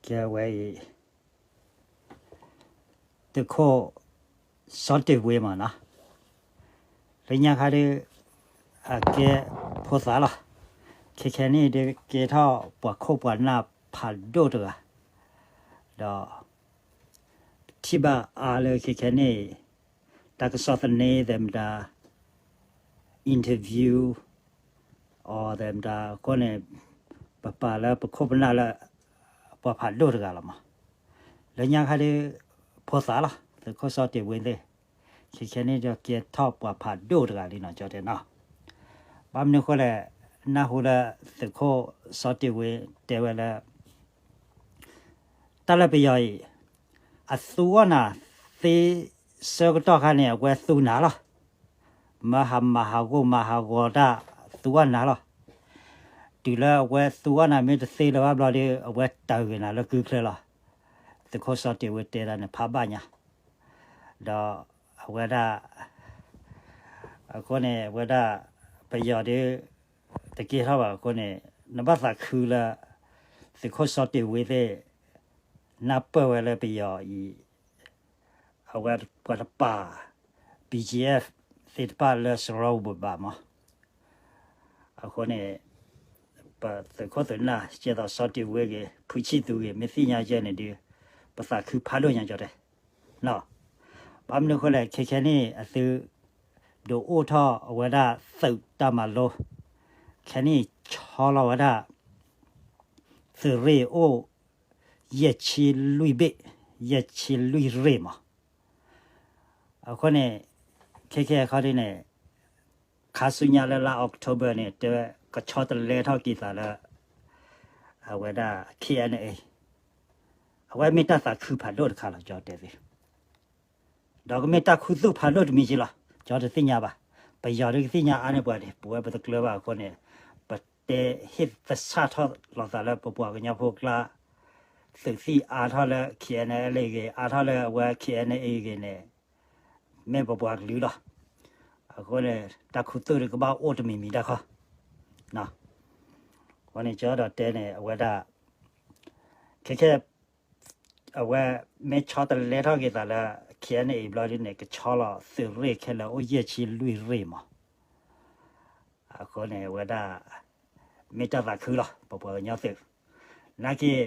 ကဲဝဲအံၤ သုးခိၣ်စီၤတ့ၢ်ဝ့မးနီၤ, လၢညါခါဒုး အကဲဖိသၣ်လီၤ. ခဲခဲန့ၣ်ဒုးကဲထီၣ်ပှၤခိၣ်ပှၤနၢ်ဖးဒိၣ်တဂၤ, ဒီး ထံၣ်ဘၣ်အါလၢခဲခဲန့ၣ် တၢ်ကစီၣ်သန့သဲးမတၤ interview အီၤသဲးမတၤအဃိန့ၣ် ပပာ်လၢပခိၣ်ပနၢ်လၢ ပှၤဖးဒိၣ်တဂၤလီၤမး. လၢညါခါဒုး ဖိသၣ်လီၤ သုးခိၣ်စီၤတ့ၢ်ဝ့သ့ၣ်, ခဲခဲန့ၣ်ဒီးကဲထီၣ်ပှၤဖးဒိၣ်တဂၤလံနီၤ ကၠီတဲနီၤ. ဘၣ်မနုၤအဃိလဲၣ်, နၢ်ဟူလၢသုးခိၣ်စီၤတ့ၢ်ဝ့တဲဝဲလၢ တၢ်လၢပယီၤအံၤ အသူအီၣ်နၤသ့ဆၢကတီၢ်ခါန့ၣ် အဝဲသူနၤလီၤ. မၢဟးမၤဟးဂီၤမၤဟးဂီၤတၢ်သူအီၣ်နၤလီၤ. တုၤလၢအဝဲသူအီၣ်နၤမ့ၢ်တသ့လၢၤဘၣ်ဘျီဒီး အဝဲတၢ်ဂ့ၤနၤလၢကုချၢလီၤ. သုးခိၣ်စီၤတ့ၢ်ဝ့တဲဒၣ်န့ၣ် ဖးဘၣ်ညါ, ဒီးအဝဲဒၣ် အဃိန့ၣ် အဝဲဒၣ် ပယီၤဒုး တကဲထီၣ်ဘၣ်အဃိန့ၣ် နဘၣ်သးခုလၢ သုးခိၣ်စီၤတ့ၢ်ဝ့သ့ၣ် နၢ်ပၢၢ်ဝဲလၢပယီၤအံၤ အဝဲပှၤတပာ် BGF သ့ၣ်တဖၣ်လၢစရီပူၤဘၣ်မး. အဃိန့ၣ် ပသုးခိၣ်သုးနၢ် ကဲသိးစီၤတ့ၢ်ဝ့ဂ့ၤ ဖုဆံၣ်သူဂ့ၤ မ့ၢ်သ့ၣ်ညါကဲန့ၣ်ဒုး ပသးခုဖးဒိၣ်ညါကၠီတဲ ဘၣ်မနုၤအဃိလဲၣ် ခဲခဲန့ၣ် အသု ဒုးအိၣ်ထီၣ်အဝဲဒၣ်သုးတၢ်မၤလိ, ခဲန့ၣ်ဆီလီၤဝဲဒၣ် သုးရ့ၣ်အိၣ် ယဲၢ်ဆံလွံၢ်ဘ့ၣ်, ယဲၢ်ဆံလွံၢ်ရ့ၣ်မး. အဃိန့ၣ် ခဲခဲအခီဒ်န့ၣ် ခါဆူညါလၢလါ October န့ၣ် တဲဝဲကဆီတလဲထီၣ်က့ၤသးလၢ အဝဲဒၣ် KNA အဝဲမ့ၢ်တၢ်သးခုဖးဒိၣ်တခါလီၤ ကၠီတဲသ့ ဒီးကမ့ၢ်တၢ်ခူသူၣ်ဖးဒိၣ်တမံၤက့လီၤ ကၠီတသ့ၣ်ညါဘၣ်. ပယီၤဒုးကသ့ၣ်ညါအါန့ၢ်ပှၤန့ၣ် ပဝဲပတကျၢၤဘၣ်အဃိန့ၣ် ပတဲဟ့ၣ်သဆၣ်ထီၣ်လိာ်သးလၢပပှၤကညီဖိကျါ သုးသံၣ်အါထီၣ်လၢ KNLA ဂ့ၤ အါထီၣ်လၢအဝဲ KNA ဂ့ၤန့ၣ် မ့ၢ်ပပှၤကလုာ်လီၤ. အဃိန့ၣ် တၢ်ခူသူၣ်ဒုးကဘၣ်အိၣ်တမံၤမံၤတၢ်ခီ အဃိန့ၣ် ကၠီဒီးတဲန့ၣ် အဝဲဒၣ် ခဲခဲ အဝဲမ့ၢ်ဆီတလဲထီၣ်က့ၤသးလၢ KNA ဘျီဒ်န့ၣ် ကဆီလီၤသုးရ့ၣ်ခဲလၢာ်အိၣ်ယဲၢ်ဆံလွံၢ်ရ့ၣ်မး. အဃိန့ၣ် အဝဲဒၣ် မ့ၢ်တၢ်သးခုလီၤ ပပှၤကညီသုး နာ်က့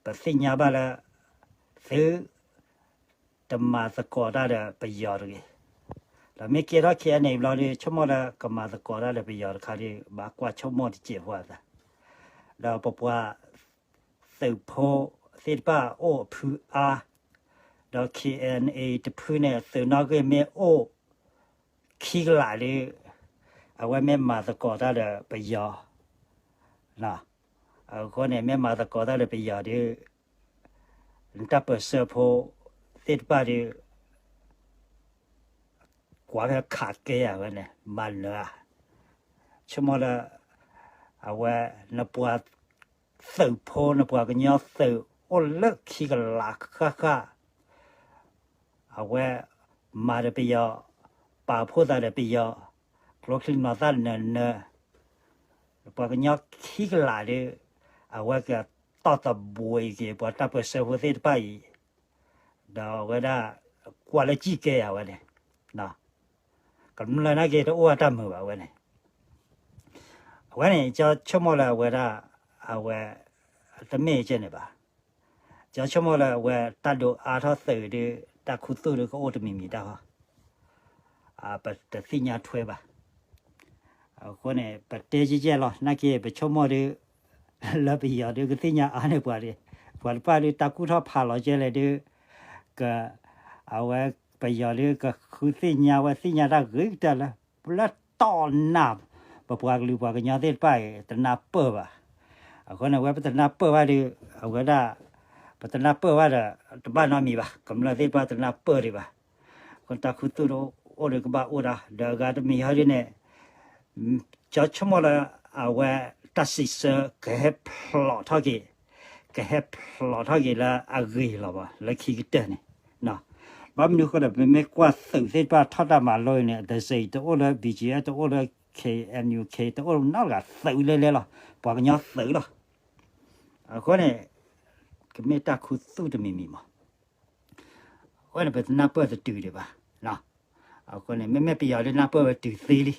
ပသ့ၣ်ညါဘၣ်လၢ သု တမၤသကိးတၢ်ဒီးပယီၤတဂ့ၤ. ဒီးမ့ၢ်ကဲထီၣ် KNA ဘျီဒီး ဆိကမိၣ်လၢကမၤသကိးတၢ်ဒီးပယီၤတခါဒီး ဘၣ်ကွၢ်ဆိကမိၣ်တစဲးဖိအသး ဒီးပပှၤ သုးဖိသ့ၣ်တဖၣ်အိၣ်အဖုအါ, ဒီး KNA တဖုန့ၣ် သုးနီၣ်ဂံၢ်မ့ၢ်အိၣ် ခံကလးဒီး အဝဲမ့ၢ်မၤသကိးတၢ်ဒီးပယီၤ အဃိန့ၣ် မ့ၢ်မၤသကိးတၢ်ဒီးပယီၤဒီး နတၢ်ပၢၢ်ဆၢဖိသ့ၣ်တဖၣ်ဒီး ကွၢ်ဖဲခးကဲဧါဝဲန့ၣ် မၤနၢၤဧါ. ဆိကမိၣ်လၢ အဝဲ နပှၤသုးဖိ နပှၤကညီသုးအိၣ်လၢခံကလးဃၣ်ဃၣ် အဝဲမၤဒီးပယီၤ, ပာ်ဖှိၣ်သးဒီးပယီၤ, ကျိချံမျိာ်သၣ်နၢၤနၢၤ, ပှၤကညီခံကလးဒီး အဝဲကတီၢ်သဘှံးက့ၤ ပှၤတၢ်ပၢၢ်ဆၢဖိသ့ၣ်တဖၣ်အံၤ, ဒီးအဝဲဒၣ် ကွၢ်လၢကံၢ်ကဲဧါဝဲန့ၣ်, ကမျၢၢ်နာ်က့တအိၣ်အတၢ်မုာ်ဘၣ်ဝဲန့ၣ် အဝဲန့ၣ် ကၠီဆိကမိၣ်လၢအဝဲဒၣ် အဝဲ တမ့ၢ်ကဲန့ၣ်ဘၣ်. ကၠီဆိကမိၣ်လၢအဝဲတၢ်ဒုးအါထီၣ်သုးဒီး တၢ်ခူသူၣ်ဒီးကအိၣ်တမံၤမံၤတၢ်ဃီ ပတသ့ၣ်ညါထွဲဘၣ်. အဃိန့ၣ် ပတဲကဲကဲလီၤ နာ်က့ ပဆိကမိၣ်ဒီး လၢပယီၤဒီးကသ့ၣ်ညါအါန့ၢ်ပှၤဒီး ပှၤတဖၣ်ဒီးတၢ်ကူၣ်ထီၣ်ဖးလီၤကဲလဲၣ်ဒီး က အဝဲ ပယီၤဒီးကဃုသ့ၣ်ညါဝဲသ့ၣ်ညါတၢ်ဂ့ၤကတၢၢ်လၢ လၢတီၢ်နၢ် ပပှၤကလုာ်ပှၤကညီသ့ၣ်တဖၣ်အံၤ တနၢ်ပၢၢ်ဘၣ်. အဃိန့ၣ် အဝဲပတနၢ်ပၢၢ်ဘၣ်ဒီး အဝဲဒၣ် ပတနၢ်ပၢၢ်ဘၣ်ဒီး တဘၣ်နီတမံၤဘၣ် ကမျၢၢ်သ့ၣ်တဖၣ်တနၢ်ပၢၢ်ဒံးဘၣ်. အဃိတၢ်ခူသူၣ်တအိၣ်ဒီးကဘၣ်အိၣ်ဒီး ဒီးအဂၤတမံၤဟီဒ်န့ၣ် ကၠီဆိကမိၣ်လၢ အဝဲတၢ်စံးဆၢကဟဲဖျိးထီၣ်က့ၤ ကဟဲဖျိးထီၣ်က့ၤလၢအဂ့ၤလီၤဘၣ် လၢခံကတၢၢ်န့ၣ် ဘၣ်မနုၤအဃိဒီး ပမ့ၢ်ကွၢ်သုးသ့ၣ်တဖၣ်ထီၣ်တၢ်မၤလိအံၤန့ၣ် တစ့ၢ်တအိၣ်လၢ BGF တအိၣ်လၢ KNUK တအိၣ်နီတဂၤ သုးလဲလဲလီၤ ပှၤကညီသုးလီၤ. အဃိန့ၣ် ကမ့ၢ်တၢ်ခူသူၣ်တမံၤမံၤမး. အဃိန့ၣ် ပတနၢ်ပၢၢ်တတုၤဒံးဘၣ်. အဃိန့ၣ် မ့မ့ၢ်ပယီၤဒုးနၢ်ပၢၢ်ဝဲတုၤသ့လံ.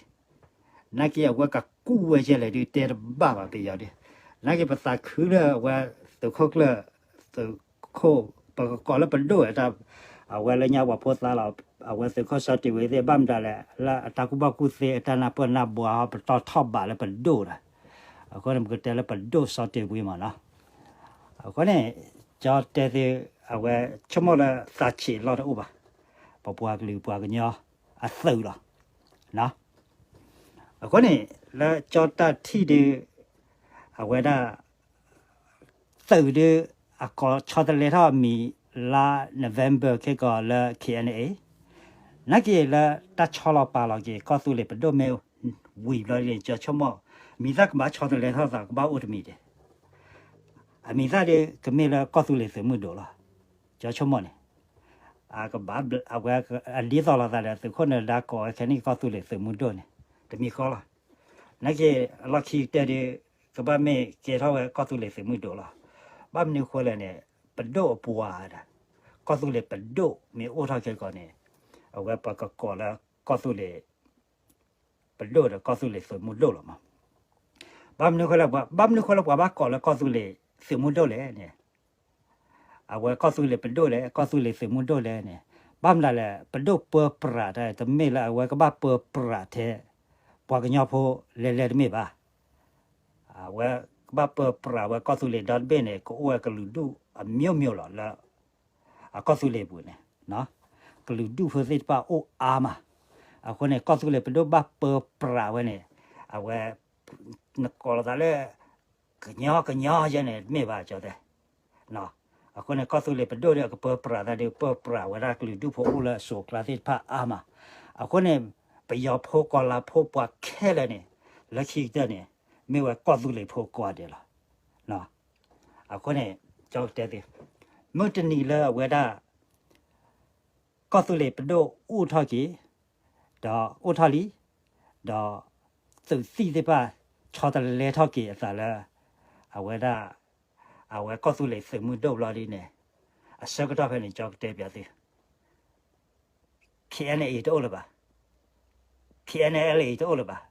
နာ်က့အဝဲကကူၣ်ဝဲယဲလဲၣ်ဒုးတဲတဘၣ်ဘၣ်ပယီၤဒုး. နာ်က့ပသးခုလၢအဝဲသုးခိၣ်ကျၢၢ် သုးခိၣ် ပကကိးလၢပဒိၣ်ဝဲတၢ် အဝဲလၢညါပှၤဖိသၣ်လီၤ. အဝဲသုးခိၣ်စီၤတ့ၢ်ဝ့သ့ၣ် ဘၣ်မတၤလဲၣ် လၢအတၢ်ကူၣ်ဘၣ်ကူၣ်သ့အတၢ်နၢ်ပၢၢ်နၢ်ဘှါဟီ ပတီၢ်ထီၣ်ဘးလၢပဒိၣ်ဒီး. အဃိန့ၣ် ပကတဲလၢပဒိၣ်စီၤတ့ၢ်ဝ့မးနီၤ. အဃိန့ၣ် ကၠီတဲသု အဝဲဆိကမိၣ်လၢသးဆံးလီၢ်တအိၣ်ဘၣ်. ပပှၤကလုာ်ပှၤကညီအသုးလီၤ. အဃိန့ၣ် လၢကၠီတၢ်ထံၣ်ဒုး အဝဲဒၣ် သုးဒုး အကိးဆီတလဲထီၣ်အမံၤလါ November ခဲကီးလၢ K N A နာ်က့လၢတၢ်ဆီလီၤပာ်လီၤက့ၤ ကီၢ်သူလ့ၤပဒိၣ်မ့ၢ်ဝံၤဘျီန့ၣ် ကၠီဆိကမိၣ် မံၤသၣ်ကဘၣ်ဆီတလဲထီၣ်သး ကဘၣ်အိၣ်တမံၤဒဲး. အမံၤသၣ်ဒုး ကမ့ၢ်လၢကီၢ်သူလ့ၤသုးမုၢ်ဒိၣ်လီၤ. ကၠီဆိကမိၣ်န့ၣ် အကဘၣ် အဝဲအဒ်သိးလိာ်သးဒီး သုးခိၣ်နၢၤဒါကိးဝဲခဲန့ၣ် ကီၢ်သူလ့ၤသုးမုၢ်ဒိၣ်န့ၣ် တမံၤဃီလီၤ. နာ်က့အလီၢ်ခံကတၢၢ်ဒုး ကဘၣ်မ့ၢ်ကဲထီၣ်ဝဲကီၢ်သူလ့ၤသုးမုၢ်ဒိၣ်လီၤ. ဘၣ်မနုၤဃိလဲၣ်န့ၣ် ပဒိၣ်အပှၤဒီး ကီၢ်သူလ့ၤပဒိၣ်မ့ၢ်အိၣ်ထီၣ်ခဲကီးန့ၣ် အဝဲပှၤကကိးလၢကီၢ်သူလ့ၤ ပဒိၣ်ဒီးကီၢ်သူလ့ၤသုးမုၢ်ဒိၣ်လီၤမး. ဘၣ်မနုၤဃိလၢပှၤ ဘၣ်မနုၤဃိလၢပှၤဘၣ်ကိးလၢကီၢ်သူလ့ၤသုးမုၢ်ဒိၣ်လဲၣ်န့ၣ် အဝဲကီၢ်သူလ့ၤပဒိၣ်လဲၣ် ကီၢ်သူလ့ၤသုးမုၢ်ဒိၣ်လဲၣ်န့ၣ် ဘၣ်မနုၤလဲၣ် ပဒိၣ်ပၢပြးတၢ် တမ့ၢ်လၢအဝဲကဘၣ်ပၢပြးထဲ ပှၤကညီဖိလဲၤလဲၤတမ့ၢ်ဘၣ်. အဝဲကဘၣ်ပၢပြးဝဲကီၢ်သူလ့ၤဒီတဘ့ၣ်န့ၣ် ကအိၣ်ဝဲကလုာ်ဒူၣ်အမျိုးမျိုးလီၤလၢ အကီၢ်သူလ့ၤပူၤန့ၣ် ကလုာ်ဒူၣ်ဖိသ့ၣ်တဖၣ်အိၣ်အါမး. အဃိန့ၣ် ကီၢ်သူလ့ၤပဒိၣ်ဘၣ်ပၢပြးဝဲန့ၣ် အဝဲ နကိးလိာ်သးလၢ ကညီကညီယဲန့ၣ် တမ့ၢ်ဘၣ်ကၠီတဲ. အဃိန့ၣ် ကီၢ်သူလ့ၤပဒိၣ်ဒီးအကပၢပြးသးဒီး ပၢပြးဝဲဒၣ်ကလုာ်ဒူၣ်ဖိအိၣ်လၢအစိၤအကျါသ့ၣ်တဖၣ်အါမး. အဃိန့ၣ် ပယီၤဖိကီၤလၤဖိပှၤခဲလၢာ်န့ၣ် လၢခံကတၢၢ်န့ၣ် မ့ၢ်ဝဲကီၢ်သူလ့ၤဖိကိးဂၤဒဲးလီၤ. အဃိန့ၣ် ကၠီကတဲသ့ မုၢ်တနံၤလၢအဝဲဒၣ် ကီၢ်သူလ့ၤပဒိၣ်အိၣ်ထီၣ်က့ၤ ဒီးအိၣ်ထီၣ်လံ ဒီးသုးသံၣ်သ့ၣ်တဖၣ် ဆီတလဲထီၣ်က့ၤအသးလၢ အဝဲဒၣ် အဝဲကီၢ်သူလ့ၤသုးမုၢ်ဒိၣ်ဘျီဒ်န့ၣ် အဆၢကတီၢ်ဖဲန့ၣ် ကၠီကတဲပျးသု K N A တအိၣ်လၢၤဘၣ်. K N L A တအိၣ်လၢၤဘၣ်.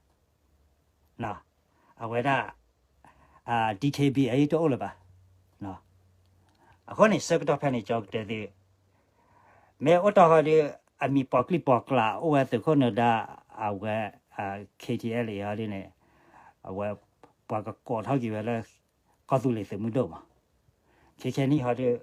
အဝဲဒၣ် D K B A တအိၣ်လၢၤဘၣ်. အဃိန့ၣ် ဆၢကတီၢ်ဖဲန့ၣ် ကၠီကတဲသု မ့ၢ်အိၣ်တ့ၢ်ဃီဒီး အမံၤပိာ်ကျံၢ်ပိာ်ကျါ အိၣ်ဝဲသုးခိၣ်နၢၤဒါ အဝဲ K T L A ဟီဒ်န့ၣ် အဝဲ ပှၤကကိးထီၣ်က့ၤဝဲလၢ ကီၢ်သူလ့ၤသုးမုၢ်ဒိၣ်မး. ခဲခဲနံၣ်ဟီဒီး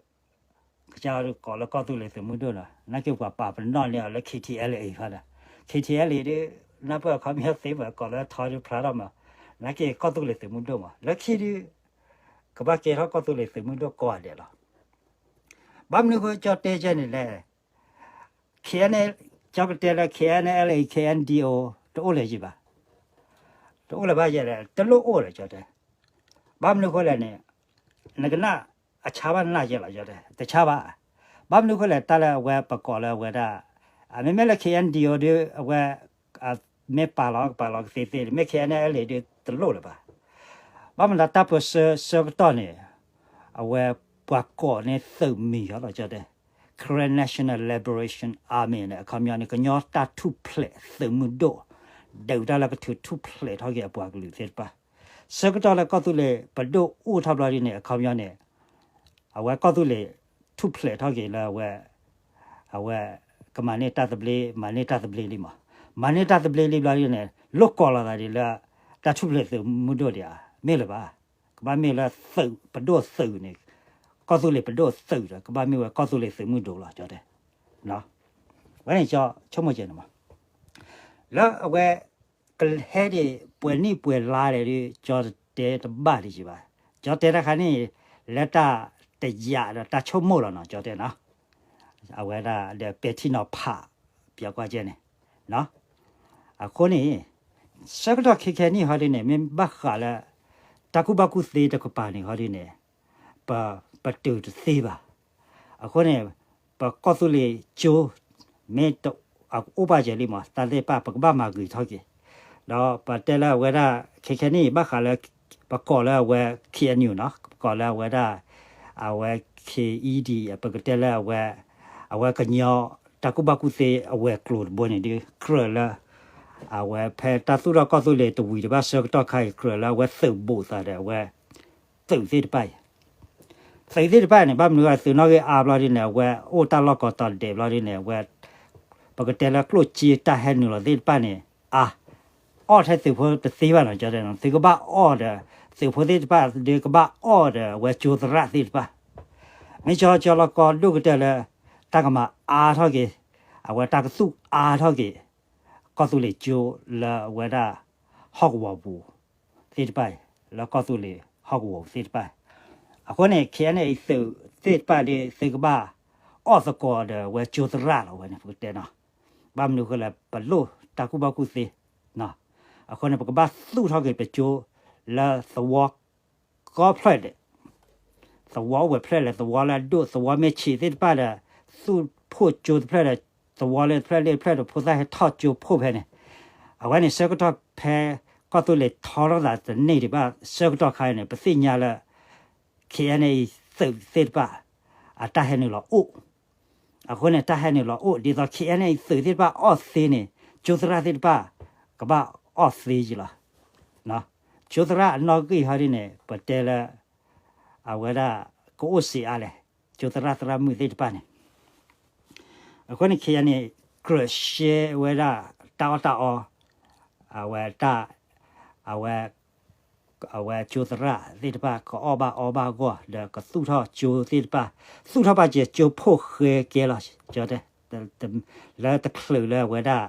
ကစၢ်ဟီဒီးကိးလၢကီၢ်သူလ့ၤသုးမုၢ်ဒိၣ်လီၤ. နာ်က့ပှၤပာ်ပနီၣ်န့ၢ်အီၤလၢ K T L A ဖးဒၣ်. K T L A ဒီး နၢ်ပၢၢ်အခီပညီသ့မး ကိးလၢထီဒုးဖျါထီၣ်မး. နာ်က့ကီၢ်သူလ့ၤသုးမုၢ်ဒိၣ်မး လၢခံဒုး ကဘၣ်ကဲထီၣ်ကီၢ်သူလ့ၤသုးမုၢ်ဒိၣ်ကိးဂၤဒဲးလီၤ. ဘၣ်မနုၤဃိကၠီတဲကဲန့ၣ်လဲၣ် K N L A ကၠီကတဲလၢ K N L A K N D O တအိၣ်လၢၤယံၤဘၣ်. တအိၣ်လၢၤဘၣ်ယဲလဲၣ် တလိၣ်အိၣ်လၢၤကၠီတဲ. ဘၣ်မနုၤဃိလဲၣ်န့ၣ် နကနၣ်အဆါဘၣ်နနၢ်ယဲလီၤကၠီတဲ တဆါဘၣ်. ဘၣ်မနုၤဃိလဲၣ် တၢ်လၢအဝဲပကိးလၢအဝဲဒၣ် မ့မ့ၢ်လၢ K N D O ဒီး အဝဲ မ့ၢ်ပာ်လီၤကပာ်လီၤကသ့သ့ မ့ၢ် K N L A ဒီးတလိၣ်လၢၤဘၣ်. ဘၣ်မနုၤတၢ်ပၢၢ်ဆၢဆၢကတီၢ်န့ၣ် အဝဲပှၤကိးန့ၢ်သုးမံၤဟီလီၤကၠီတဲ Karen National Liberation Army န့ၣ် အခီပညီန့ၣ် ကညီတၢ်ထူၣ်ဖျဲးသုးမုၢ်ဒိၣ် ဒုးတၢ်လၢကထုးထူၣ်ဖျဲးထီၣ်က့ၤအပှၤကလုာ်သ့ၣ်တဖၣ်. ဆၢကတီၢ်လၢကီၢ်သူလ့ၤပဒိၣ်အိၣ်ထီၣ်ဘျီဒ်န့ၣ် အခီပညီန့ၣ် အဝဲကီၢ်သူလ့ၤထူၣ်ဖျဲးထီၣ်က့ၤလၢအဝဲ အဝဲ ကမၤန့ၢ်တၢ်သဘျ့ မၤန့ၢ်တၢ်သဘျ့လံမး. မၤန့ၢ်တၢ်သဘျ့လံဘျီဒ်န့ၣ် လိၣ်ကိးလီၤသးဒ်လၢ တၢ်ထူၣ်ဖျဲးသုးမုၢ်ဒိၣ်ဒံးဧါ မ့ၢ်လၢၤဘၣ်. ကဘၣ်မ့ၢ်လၢသုးပဒိၣ်သုးန့ၣ် ကီၢ်သူလ့ၤပဒိၣ်သုးဒီး ကဘၣ်မ့ၢ်ဝဲကီၢ်သူလ့ၤသုးမုၢ်ဒိၣ်လီၤ ကၠီတဲ. ဝဲန့ၣ်ကၠီဆိကမိၣ်ကဲန့ၣ်မး လၢအဝဲ ကဟဲဒံးပှဲၤနံၣ်ပှဲၤလါလဲၣ်ဒီး ကၠီတဲတဘၣ်ဒံးကဘၣ်. ကၠီတဲတၢ်ခါန့ၣ် လၢတၢ်တယာ်ဒီးတၢ်ဆိကမိၣ်လီၤနီၤ ကၠီတဲနီၤ. အဝဲဒၣ်ဒီးပဲာ်ထံနီၤဖး ပျီကွၢ်ကဲန့ၣ် အဃိန့ၣ် ဆၢကတီၢ်ခဲခဲနံၣ်ဟီဒ်န့ၣ် မ့ၢ်ဘၣ်ဃးလၢ တၢ်ကူၣ်ဘၣ်ကူၣ်သ့တကပၤန့ၣ်ဟီဒ်န့ၣ် ပ ပတုာ်တသ့ဘၣ်. အဃိန့ၣ် ပကီၢ်သူလ့ၤကၠိ မ့ၢ်တအိၣ်ဘၣ်ယဲလံမး တၢ်သ့ၣ်တဖၣ် ပကဘၣ်မၤဂ့ၤထီၣ်က့ၤ. ဒီးပတဲလၢအဝဲဒၣ် ခဲခဲနံၣ် ဘၣ်ဃးလၢ ပကိးလၢအဝဲ K N U နီၤ ပကိးလၢအဝဲဒၣ် အဝဲ ခ့အံဒံၣ် ပကတဲလၢအဝဲ အဝဲကညီတၢ်ကူၣ်ဘၣ်ကူၣ်သ့အဝဲၤကျိၤတဘိန့ၣ်ဒုး ကြၢးလၢ အဝဲဖဲတၢ်သူၣ်ထီၣ်ကီၢ်သူလ့ၤတဝံၤတဘၣ်ဆၢကတီၢ်ခါအံၤ ကြၢးလၢအဝဲသုးဘူးသးဒီးအဝဲ သုးသ့ၣ်တဖၣ်အံၤ သုးသ့ၣ်တဖၣ်န့ၣ် ဘၣ်မနုၤအသုးနီၣ်ဂံၢ်အါဘျီဒ်န့ၣ် အဝဲအိၣ်တၢ်လီၢ်ကီးတီၤဒဲးဘျီဒ်န့ၣ် အဝဲ ပကတဲလၢကျိၣ်စ့တၢ်ဟဲနုာ်လီၤသ့ၣ်တဖၣ်န့ၣ် အါ အီၣ်ထဲသုးဖိတသ့ဘၣ်နီၤ ကၠီတဲနီၤ သုကဘၣ်အီၣ်ဒီး သုးဖိသ့ၣ်တဖၣ်ဒီးကဘၣ်အီၣ်ဒီးအဝဲကၠိသရၣ်သ့ၣ်တဖၣ် မ့ၢ်ကၠီကၠီလီၤကီဒိၣ်ကတၢၢ်လၢ တၢ်ကမၤအါထီၣ်က့ၤ အဝဲတၢ်ကသူၣ်အါထီၣ်က့ၤ ကီၢ်သူလ့ၤကၠိလၢအဝဲဒၣ် ဟီၣ်ကဝီၤပူၤသ့ၣ်တဖၣ်အံၤ လၢကီၢ်သူလ့ၤဟီၣ်ကဝီၤပူၤသ့ၣ်တဖၣ် အဃိန့ၣ် ခ့ၣ်အဲၣ်အဲၣ်သုးသ့ၣ်တဖၣ်ဒ်သုကဘၣ် အီၣ်သကိးဒီးဝဲကၠိသရၣ်လီၤဝဲန့ၣ် ပကတဲနီၤ ဘၣ်မနုၤဃိလဲၣ် ပလိၣ်တၢ်ကူၣ်ဘၣ်ကူၣ်သ့ အဃိန့ၣ် ပကဘၣ်သူၣ်ထီၣ်က့ၤပကၠိလၢသဝီ ကီဖျၢၣ်ဒဲး သဝီအိၣ်ဝဲဖျၢၣ်လဲၣ် သဝီလၢအဒိၣ် သဝီမ့ၢ်ဆံးသ့ၣ်တဖၣ်ဒီး သူၣ်ဖှိၣ်ကၠိတဖျၢၣ်ဒီး သဝီလၢတဖျၢၣ်လၢတဖျၢၣ်ဒီး ဖိသၣ်ဟဲထီၣ်ကၠိဖှိၣ်ဖဲန့ၣ် အဝဲန့ၣ်ဆၢကတီၢ်ဖဲ ကီၢ်သူလ့ၤထီထီၣ်သးတန့ၢ်ဒံးဘၣ် ဆၢကတီၢ်ခါအံၤန့ၣ် ပသ့ၣ်ညါလၢ ခ့ၣ်အဲၣ်အဲၣ်သုးသ့ၣ်တဖၣ် အတၢ်ဟဲနုာ်လီၤအိၣ် အဃိန့ၣ် တၢ်ဟဲနုာ်လီၤအိၣ် ဒ်သိး ခ့ၣ်အဲၣ်အဲၣ်သုးသ့ၣ်တဖၣ်အီၣ်သ့န့ၣ် ကၠိသရၣ်သ့ၣ်တဖၣ် ကဘၣ်အီၣ်သ့ယံၤလီၤ. ကၠိသရၣ်အနီၣ်ဂံၢ်ဟီဒ်န့ၣ် ပတဲလၢ အဝဲဒၣ် ကအိၣ်စ့အါလဲၣ် ကၠိသရၣ်သရၣ်မုၣ်သ့ၣ်တဖၣ်န့ၣ် အဃိန့ၣ် ခ့ၣ်အဲၣ်အဲၣ်န့ၣ် ကြၢးရှဲဝဲဒၣ် တၢ်အီၣ်တၢ်အီ အဝဲတၢ် အဝဲ အဝဲကၠိသရၣ်သ့ၣ်တဖၣ် ကအီၣ်ဘၣ်အီဘၣ်အဂီၢ် ဒီးကသူၣ်ထီၣ်ကၠိသ့ၣ်တဖၣ် သူၣ်ထီၣ်ဘၣ်စဲးကၠိဖှိၣ်ဃဲကဲလီၤ ကၠီတဲ လၢတချုးလၢအဝဲဒၣ်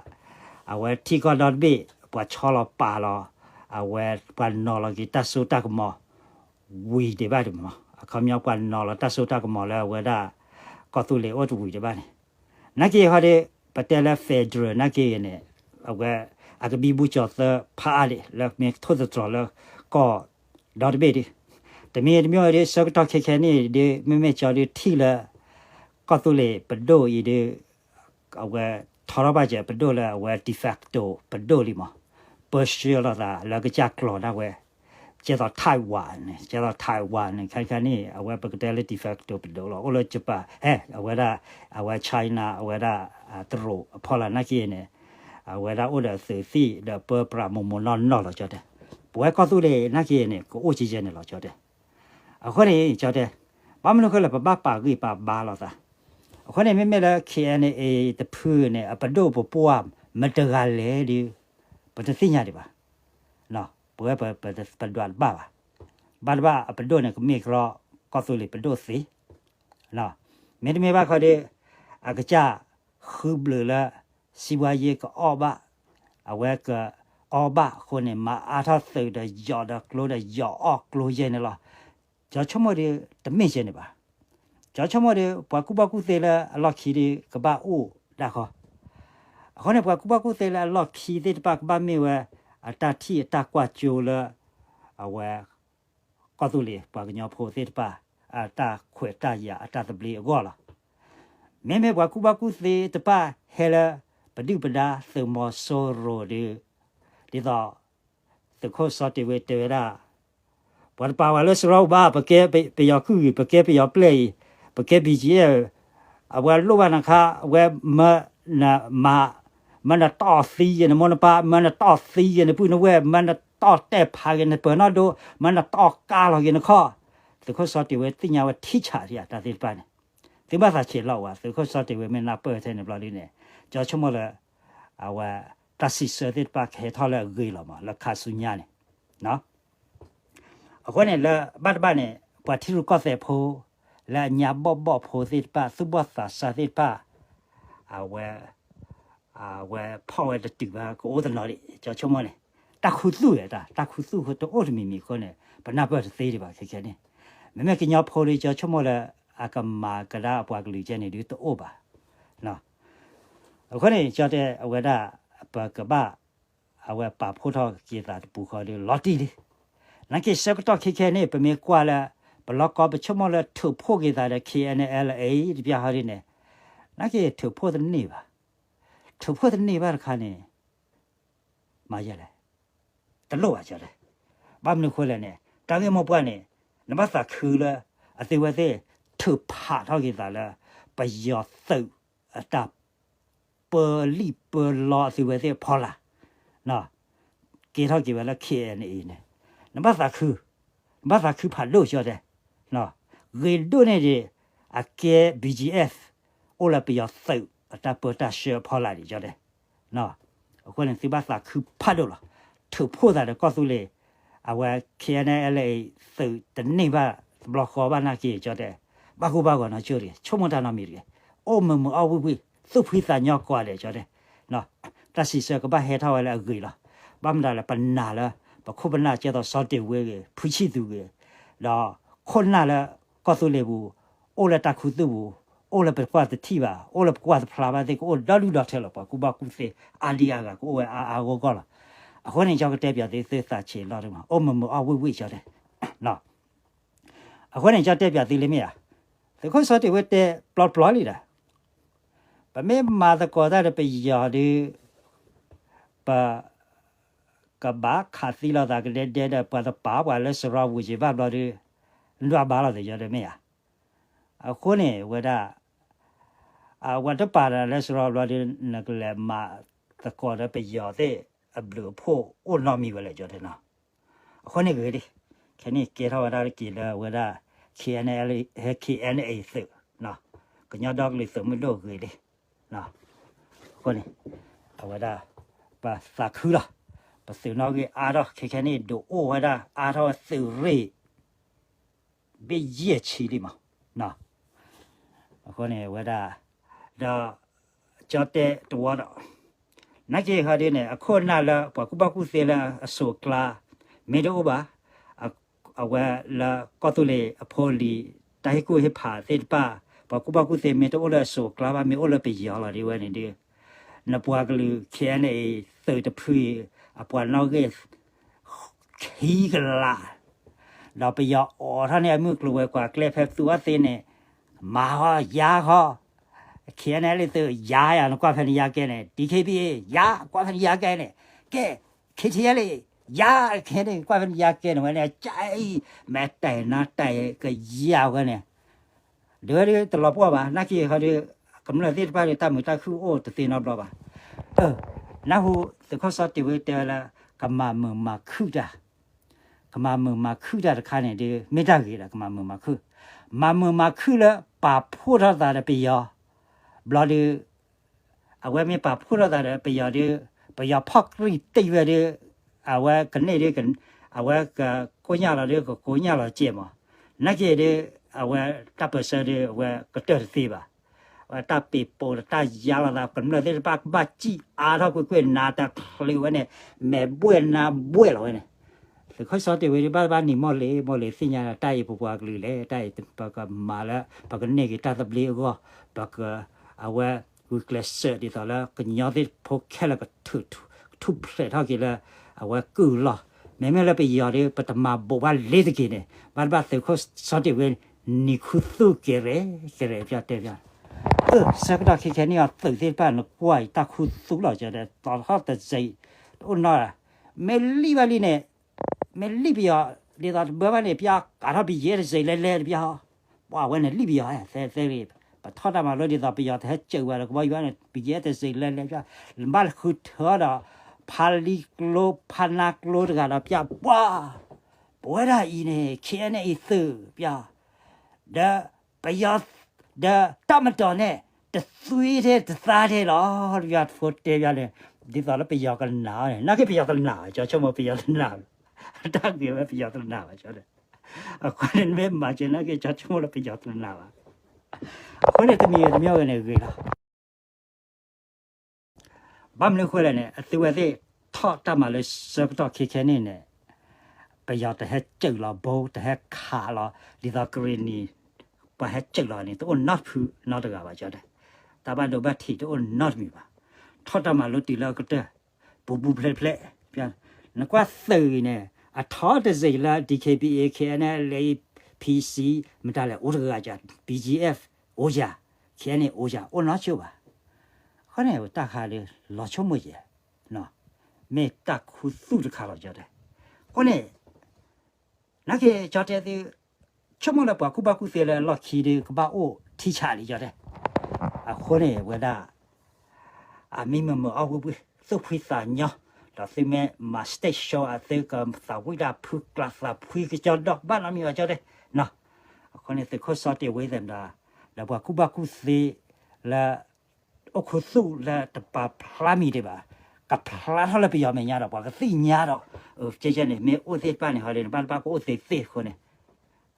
အဝဲထံကီၢ်ဒီတဘ့ၣ် ပှၤဆီလီၤပာ်လီၤ အဝဲပှၤနီၤလီၤက့ၤတၢ်စိတၢ်ကမီၤ ဝံၤဒံးဘၣ်ဒံးမး အခီပညီပှၤနီၤလီၤတၢ်စိတၢ်ကမီၤလၢအဝဲဒၣ် ကီၢ်သူလ့ၤအိၣ်တဝံၤဒံးဘၣ်န့ၣ် နာ်က့ဟီဒ် ပတဲလၢ federal နာ်က့ဂ့ၤန့ၣ် အဝဲ အကဘံဘူကၠီၤသၢဖးအါဒံး လၢမ့ၢ်ထိၣ်သတြီၤလၢကီၢ်ဒီတဘ့ၣ်ဒံး တမံၤတမံၤဒ် ဆၢကတီၢ်ခဲခဲန့ၣ်ဒ် မ့မ့ၢ်ကၠီဒ်ထံၣ်လၢ ကီၢ်သူလ့ၤပဒိၣ်အံၤဒ် အဝဲထီထီၣ်ဘၣ်စဲးပဒိၣ်လၢအဝဲ de facto ပဒိၣ်လံမး ပၢဆှၢလိာ်သးလၢကစၢ်ကျိာ်ဒၣ်ဝဲ ကဲသိး Taiwan န့ၣ် ကဲသိး Taiwan န့ၣ် ခဲခါန့ၣ် အဝဲပကတဲလၢ de facto ပဒိၣ်လီၤ အိၣ်လၢ Japan ဟဲ အဝဲဒၣ် အဝဲ China အဝဲဒၣ် တရူးအဖီလာ်နာ်က့န့ၣ် အဝဲဒၣ်အိၣ်ဒီးသုးသံၣ်ဒီးပၢပြးမိၢ်မိၢ်နီၢ်နီၢ်လီၤ ကၠီတဲ ပဝဲကီၢ်သူလ့ၤနာ်က့န့ၣ် ကအိၣ်ကယဲၢ်န့ၣ်လီၤ ကၠီတဲ အဃိန့ၣ် ကၠီတဲ ဘၣ်မနုၤဃိလၢပဘၣ်ပာ်ဂံၢ်ပာ်ဘါလိာ်သး အဃိန့ၣ် မ့မ့ၢ်လၢ ခ့ၣ်အဲၣ်အဲၣ် တဖုန့ၣ် အပဒိၣ်ပပှၢ်မတၤတဂၤလဲၣ်ဒီး ပတသ့ၣ်ညါဒံးဘၣ် ပဝဲပဒွးတဘၣ်ဘၣ် ဘၣ်တဘၣ်အပဒိၣ်န့ၣ် ကမ့ၢ်ကရီ ကီၢ်သူလ့ၤပဒိၣ်သ့ မ့တမ့ၢ်ဘၣ်ခီဒီး အကစၢ်ဃုဘျုးလၢ စံးဘှါယ့ကအီၣ်ဘၣ် အဝဲကအီၣ်ဘၣ်အဃိန့ၣ် မၤအါထီၣ်သုးဒီးယီၤဒီးကျိဒီးယီၤအီၣ်ကျိယဲၢ်န့ၣ်လီၤ. ကၠီဆိကမိၣ်ဒီး တမ့ၢ်ယဲၢ်န့ၣ်ဘၣ်. ကၠီဆိကမိၣ်ဒီး ပှၤကူၣ်ဘၣ်ကူၣ်သ့လၢအလီၢ်ခံဒီး ကဘၣ်အိၣ်ဒၣ်ဃီ အဃိန့ၣ် ပှၤကူၣ်ဘၣ်ကူၣ်သ့လၢအလီၢ်ခံသ့ၣ်တဖၣ် ကဘၣ်မ့ၢ်ဝဲ အတၢ်ထံၣ်အတၢ်ကွၢ်စိလၢ အဝဲ ကီၢ်သူလ့ၤပှၤကညီဖိသ့ၣ်တဖၣ် အတၢ်ခွဲးတၢ်ယာ်အတၢ်သဘျ့အဂီၢ်လီၤ. မ့မ့ၢ်ပှၤကူၣ်ဘၣ်ကူၣ်သ့တဖၣ်ဟဲလၢ ပဒုၣ်ပဒါသုးမီၤစိရိၤဒီး ဒ်သိး သုးခိၣ်စီၤတ့ၤဝ့တဲဝဲဒၣ် ပှၤတပာ်ဝဲလၢစရီပူၤဘၣ် ပကဲပယီၤကုၢ်အံၤ ပကဲပယီၤပျဲၢ်အံၤ ပကဲ ဘီကၠံအဲၣ် အဝဲလိၣ်ဘၣ်နၤခါ အဝဲမၢနတီၢ်သံက့ၤနမိၢ်နပၢ် မၢနတီၢ်သံက့ၤနပုၢ်နဝဲၢ် မၢနတီၢ်တဲာ်ဖးက့ၤနပၢၤနီၣ်ဒိ မၢနတီၢ်ကါလီၤက့ၤနခီၣ် သုးခိၣ်စီၤတ့ၤဝ့သ့ၣ်ညါဝဲထံဆးဒံးအတၢ်သ့ၣ်တဖၣ်န့ၣ် သုဘၣ်သးဆဲးလီၤဝဲ သုးခိၣ်စီၤတ့ၤဝ့မ့ၢ်နၢ်ပၢၢ်ထဲန့ၣ်ဘျီဒ်န့ၣ် ကၠီဆိကမိၣ်လၢ အဝဲ တၢ်စံးဆၢသ့ၣ်တဖၣ်ကဟဲထီၣ်လၢအဂ့ၤလီၤမး လၢခါဆူညါန့ၣ် အဃိန့ၣ်လၢဘၣ်တဘၣ်န့ၣ် ပှၤထံရူၢ်ကီၢ်သဲးဖိ လၢအညါဘီၣ်ဘီၣ်ဖိသ့ၣ်တဖၣ် သူၣ်ဘီၣ်သးစၢ်သ့ၣ်တဖၣ် အဝဲ အဝဲဖီၣ်ဝဲတတုၤဘၣ် ကအိၣ်တနီၤဒံး ကၠီဆိကမိၣ်န့ၣ် တၢ်ခူသူၣ်ဝဲတၢ် တၢ်ခူသူၣ်တအိၣ်တမံၤမံၤအဃိန့ၣ် ပနၢ်ပၢၢ်တသ့ဒံးဘၣ်ခဲခဲန့ၣ် မ့မ့ၢ်ကညီဖိဒီး ကၠီဆိကမိၣ်လၢ အကမၤကဒါအပှၤကလုာ်ကဲန့ၣ်ဒုးတအိၣ်ဘၣ် အဃိန့ၣ် ကၠီတဲအဝဲဒၣ် ပကဘၣ် အဝဲပာ်ဖှိၣ်ထီၣ်က့ၤသးတပူၤဃီဒီး လီၤတံၢ်လံ. နာ်က့ဆၢကတီၢ်ခဲခဲန့ၣ် ပမ့ၢ်ကွၢ်လၢ ပလီၢ်ကီပဆိကမိၣ်လၢထုးဖှိၣ်က့ၤသးဒီး ခ့ၣ်အဲၣ်အဲၣ် တပျၢ်ဟီဒ်န့ၣ် နာ်က့ထုးဖှိၣ်တန့ၢ်ဘၣ်. ထုးဖှိၣ်တန့ၢ်ဘၣ်တခါန့ၣ် မၤယဲလဲၣ် တလိၣ်ဘၣ်ကၠီတဲ ဘၣ်မနုၤဃိလဲၣ်န့ၣ် တၢ်ဂ့ၢ်မိၢ်ပှၢ်န့ၣ် နဘၣ်သးခုလၢ အသုဝဲသ့ၣ် ထုးဖးထီၣ်က့ၤသးလၢ ပယီၤသုးအတၢ် ပၢလံၣ်ပၢလီအသုဝဲသ့ၣ်အဖီလာ်, ကဲထီၣ်က့ၤဝဲလၢ K N A န့ၣ်, နဘၣ်သးခု, နဘၣ်သးခုဖးဒိၣ်ကၠီတဲ, ဂ့ၤဒိၣ်န့ၢ်ဒံး အကဲ B G F အိၣ်လၢပယီၤသုးအတၢ်ပၢတၢ်ဆှၢအဖီလာ်ဒံးကၠီတဲ. အဃိန့ၣ် သုဘၣ်သးခုဖးဒိၣ်လီၤ. ထုးဖှိၣ်သးဒီးကီၢ်သူလ့ၤ, အဝဲ K N L A သုးတန့ၢ်ဘၣ် တဘျီဃီဘၣ်နာ်က့ၤကၠီတဲ, ဘၣ်ကိၢ်ဘၣ်ဂီၤနီၢ်ကၠိတဂ့ၤ, ဆိကမိၣ်တၢ်နီတမံၤတဂ့ၤ, အိၣ်မုာ်မုာ်အီၣ်ဝံၣ်ဝံၣ်, သူၣ်ဖှံသးညီကိးဂၤဒဲးကၠီတဲ, တၢ်စံးဆၢကဘၣ်ဟဲထီၣ်ဝဲလၢအဂ့ၤလီၤ. ဘၣ်မတၤလဲၣ် ပနာ်လၢ ပခိၣ်ပနၢ်ကဲသိးစီၤတ့ၢ်ဝ့ဂ့ၤ ဖုဆံၣ်သူဂ့ၤ, ဒီးခိၣ်နၢ်လၢကီၢ်သူလ့ၤပူၤ, အိၣ်လၢတၢ်ခူသူၣ်ပူၤ, အိၣ်လၢပကွၢ်တထံၣ်ဘၣ်, အိၣ်လၢပကွၢ်တဖျါဘၣ်သ့ၣ် ကအိၣ်ဒီဒူၣ်ဒီထၢလီၤ. ပှၤကူၣ်ဘၣ်ကူၣ်သ့အါဒံအါဂၤ ကအိၣ်ဝဲအါအါဂီၢ်ဂီၢ်လီၤ. အဃိန့ၣ် ကၠီကတဲပၠးသု သုသးဆံးလီၤတမး, အိၣ်မုာ်မုာ်အီၣ်ဝံၣ်ဝံၣ်ကၠီတဲ အဃိန့ၣ် ကၠီတဲပၠးသုလံမ့ၢ်ဧါ, သုးခိၣ်စီၤတ့ၢ်ဝ့တဲပျီပျီလံဒီး, ပမ့ၢ်မၤသကိးတၢ်ဒီးပယီၤဒီး, ပကဘၣ်ခးသံလိာ်သးကဒဲဒဲဒီး ပှၤတပာ်ပှၤလၢစရီပူၤက့ၤဘၣ်ဘျီဒီး, နဒွးဘၣ်လိာ်သးကၠီတဲမ့ၢ်ဧါ. အဃိန့ၣ် ဝဲဒၣ် အဝဲတပာ်နၤလၢစရီဘျီဒီး နကလဲၤမၤသကိးဒီးပယီၤသ့ၣ်အဘျုးအဖှိၣ်အိၣ်နီတမံၤဝဲလဲၣ်ကၠီတဲနီၤ. အဃိန့ၣ်ဂ့ၤဒံး, ခဲန့ၣ်ကဲထီၣ်ဝဲဒၣ်တက့ၢ်လၢအဝဲဒၣ် K N L, K N A သုး, ကညီဒီကလုာ်သုးမုၢ်ဒိၣ်ဂ့ၤလံ. အဃိန့ၣ် အဝဲဒၣ် ပသးခုလီၤ. ပသုးနီၣ်ဂံၢ်အါထီၣ် ခဲခဲန့ၣ် ဒုးအိၣ်ဝဲဒၣ်အါထီၣ်ဝဲသုးရ့ၣ် ဘ့ၣ်ယဲၢ်ဆံလံမး. အဃိန့ၣ် အဝဲဒၣ် ဒီး ကၠီတဲတဝီဒီး နာ်က့ၤဟီဒ်န့ၣ် အခိၣ်အနၢ်လၢပှၤကူၣ်ဘၣ်ကူၣ်သ့လၢအစိၤအကျါ မ့ၢ်တအိၣ်ဘၣ်, အဝဲလၢကီၢ်သူလ့ၤအဖိလံၤ တၢ်ဟ့ၣ်ကူၣ်ဟ့ၣ်ဖးသ့ၣ်တဖၣ် ပှၤကူၣ်ဘၣ်ကူၣ်သ့မ့ၢ်တအိၣ်လၢအစိၤအကျါဘၣ် မ့ၢ်အိၣ်လၢပယီၤလီၤဒ်ဝဲန့ၣ်ဒီး နပှၤကလုာ် K N A သုးတဖုအံၤ အပှၤနီၣ်ဂံၢ် ခံကလး, ဒီးပယီၤအိးထီၣ်န့ၢ်အမုၢ်ကျိၤဝဲၤကွာ်ကျဲ ဖဲပသူအီၤသ့န့ၣ် မၤဟီယါဟီ, K N L A သုး ယါယၤ နကွၢ်ဖဲန့ၣ်ယါကဲန့ၣ် D K B A ယါ ကွၢ်ဖဲန့ၣ်ယါကဲန့ၣ် ကဲ K T L A ယါ ခဲန့ၣ် ကွၢ်ဖဲန့ၣ်ယါကဲန့ၣ် ဝဲန့ၣ် ကၠဲအံၤ မဲာ်တဲာ်နါတဲာ်ကယါဝဲန့ၣ် ဒ်ဝဲဒ်တလီၤပှီၢ်ဘၣ် နာ်က့ၤဟီဒ် ကမျၢၢ်သ့ၣ်တဖၣ်ဒီး တၢ်မုာ်တၢ်ခုၣ်အိၣ်တသ့နီတဘျီဘၣ်. နၢ်ဟူ သုးခိၣ်စီၤတ့ၢ်ဝ့တဲဝဲလၢ ကမၤမုာ်မၤခုၣ်တၢ်, ကမၤမုာ်မၤခုၣ်တၢ်တခါန့ၣ်ဒီး မ့ၢ်တၢ်ဂ့ၤဒီး ကမၤမုာ်မၤခုၣ်, မၤမုာ်မၤခုၣ်လၢပာ်ဖှိၣ်ထီၣ်သးဒီးပယီၤ ဘျီဒီး အဝဲမ့ၢ်ပာ်ဖှိၣ်ထီၣ်သးဒီးပယီၤဒီး ပယီၤဖီၣ်ကြံၢ်တ့ၢ်ဝဲဒီး အဝဲကန့ၢ်ဒီး အဝဲကကိညၢ်လီၤဒီး ကကိညၢ်လီၤစဲးမး, နာ်က့ၤဒီး အဝဲတၢ်ပၢၢ်ဆၢဒီး အဝဲကတၢၢ်တသ့ဘၣ်. အဝဲတၢ်ပ့ၤပိာ်ဒီးတၢ်ယါလီၤသး ကမျၢၢ်သ့ၣ်တဖၣ်ကဘၣ်စံၣ်အါထီၣ်ကွ့ၢ်ကွ့ၢ် နါတချုးဝဲန့ၣ် မဲာ်ဘှဲၣ်နါဘှဲၣ်လီၤဝဲန့ၣ် သုးခိၣ်စီၤတ့ၢ်ဝ့ဒီး ဘၣ်တဘၣ်နံၤမီၢ်လ့ၤမီၢ်လ့ၤ သ့ၣ်ညါတၢ်အံၤ ပပှၤကလုာ်လဲၣ် တၢ်အံၤပကမၤလၢ ပကန့ၢ်က့ၤတၢ်သဘျ့အဂီၢ် ပက အဝဲဂုာ်ကျဲးစၢးဒ်သိးလၢ ကညီသ့ၣ်ဖိခဲလၢာ်ကထူၣ်ဖျဲးထီၣ်က့ၤလၢ အဝဲကုၢ်လီၢ်, မ့မ့ၢ်လၢပယီၤဒီး ပတမၤဘိးဘၣ်လ့ၤတက့ၢ်န့ၣ် ဘၣ်တဘၣ်သုးခိၣ်စီၤတ့ၢ်ဝ့ နံၤခူသူၣ်ကဲရဲၣ်ကဲရဲၣ် ပျီတဲပျီ အၢ ဆၢကတီၢ်ခဲခဲန့ၣ်အီၤ သုးသ့ၣ်တဖၣ်နကွၢ်အံၤ တၢ်ခူသူၣ်လီၤ ကၠီဒီး တီၤထီၣ်တစဲး တအိၣ်နီတဂၤ, မ့ၢ်လံၣ်ဘၣ်လံန့ၣ် မ့ၢ်လံၣ်ပယီၤ ဒ်သိးတဘၢဘၣ်န့ၣ် ပျီကးထီၣ်ပယဲၢ်တစဲးလဲၤလဲၤတပျီ, ပှၤဝဲန့ၣ်လံၣ်ပယီၤ သဲသဲဂ့ၤ, ပထီၣ်တၢ်မၤလိဒ်သိးပယီၤတဟဲစၢၤဝဲဒီး ကဘီယူၤန့ၣ် ပယဲၢ်တစဲးလဲၤလဲၤပျီ, ဘၣ်ဃုထၢဒီး ဖးလံကျိ ဖးနါကျိတဂၤဒီးပျီ ပှၤ ပဝဲဒၣ်အံၤန့ၣ် K N A သုးပျီ ဒီးပယီၤ ဒီးတၢ်မတီၤန့ၣ် တသွံထဲတသါထဲလီၤ တပျီဖိတဲပျီန့ၣ် ဒ်သိးလၢပယီၤကနာ်အီၤန့ၣ် နာ်က့ပယီၤတနာ်ဘၣ် ကၠီဆိကမိၣ်ပယီၤတနာ်ဘၣ် တၢ်ဂ့ၢ်ဝဲပယီၤတနာ်ဘၣ် ကၠီဒီး အဃိန့ၣ်မ့ၢ်မၤစၢၤနာ်က့ ကၠီဆိကမိၣ်လၢပယီၤတနာ်ဘၣ် အဃိန့ၣ်တမံၤဂ့ၤတမံၤဂ့ၤန့ၣ်ဂ့ၤလီၤ ဘၣ်မနုၤအဃိလဲၣ်န့ၣ် အသုဝဲသ့ၣ်ထီၣ်တၢ်မၤလၢဆၢကတီၢ်ခဲခဲန့ၣ်န့ၣ် ပယီၤတဟဲစၢၤလီၤ ဘိတဟဲခးလီၤ ဒ်သိးကရ့ၣ်နံၤ ပှၤဟဲစၢၤလီၤန့ၣ် တအိၣ်နီတဖုနီတဂၤဘၣ် ကၠီတဲ တၢ်ဘၣ်ဒိဘၣ်ထံးတအိၣ်နီတမံၤဘၣ် ထီၣ်တၢ်မၤလိတုၤလၢအကတၢၢ် ပူၤပူၤဖျဲးဖျဲး နကွၢ်သုးအံၤန့ၣ် အထီတစဲးလၢ D K B A K N L A P C မတၤလဲၣ် အိၣ်တဂၤကၠီ B G F အိၣ်ယၤ K N A အိၣ်ယၤ အိၣ်နီတစိၤဘၣ် အဃိန့ၣ် တၢ်ခါဒီး လီၤဆိကမိၣ်ယဲၢ် မ့ၢ်တၢ်ခူသူၣ်တခါလီၤ ကၠီတဲ အဃိန့ၣ် နာ်က့ ကၠီတဲသု ဆိကမိၣ်လၢပှၤကူၣ်ဘၣ်ကူၣ်သ့လၢအလီၢ်ခံဒီး ကဘၣ်အိၣ်ထံဆးလံ ကၠီတဲ. အဃိန့ၣ် ဝဲဒၣ် အမ့ၢ်မုာ်မုာ်အီၣ်ဝံၣ်ဝံၣ် သူၣ်ဖှံသးညီ, ဒီးသုမ့ၢ်မၤ stage show အသုကသးဝံၣ်တၢ်ဖုကျးသးဖှံကစီဒီး ဘၣ်နီတမံၤဘၣ် ကၠီတဲ. အဃိန့ၣ် သုးခိၣ်စီၤတ့ၢ်ဝ့သ့ၣ်မတၤ ဒီးပှၤကူၣ်ဘၣ်ကူၣ်သ့လၢ အိၣ်ခူသူၣ်လၢတပာ်ဖျါမံၤဒံးဘၣ်, ကဖျါထီၣ်လၢပယီၤမဲာ်ညါဒီး ပှၤကသ့ၣ်ညါဒီး, ကဲကဲန့ၣ် မ့ၢ်အိၣ်သ့ၣ်တဖၣ်န့ၣ် ဟီဒ်န့ၣ် ဘၣ်တဘၣ်ကအိၣ်သ့သ့အဃိန့ၣ်,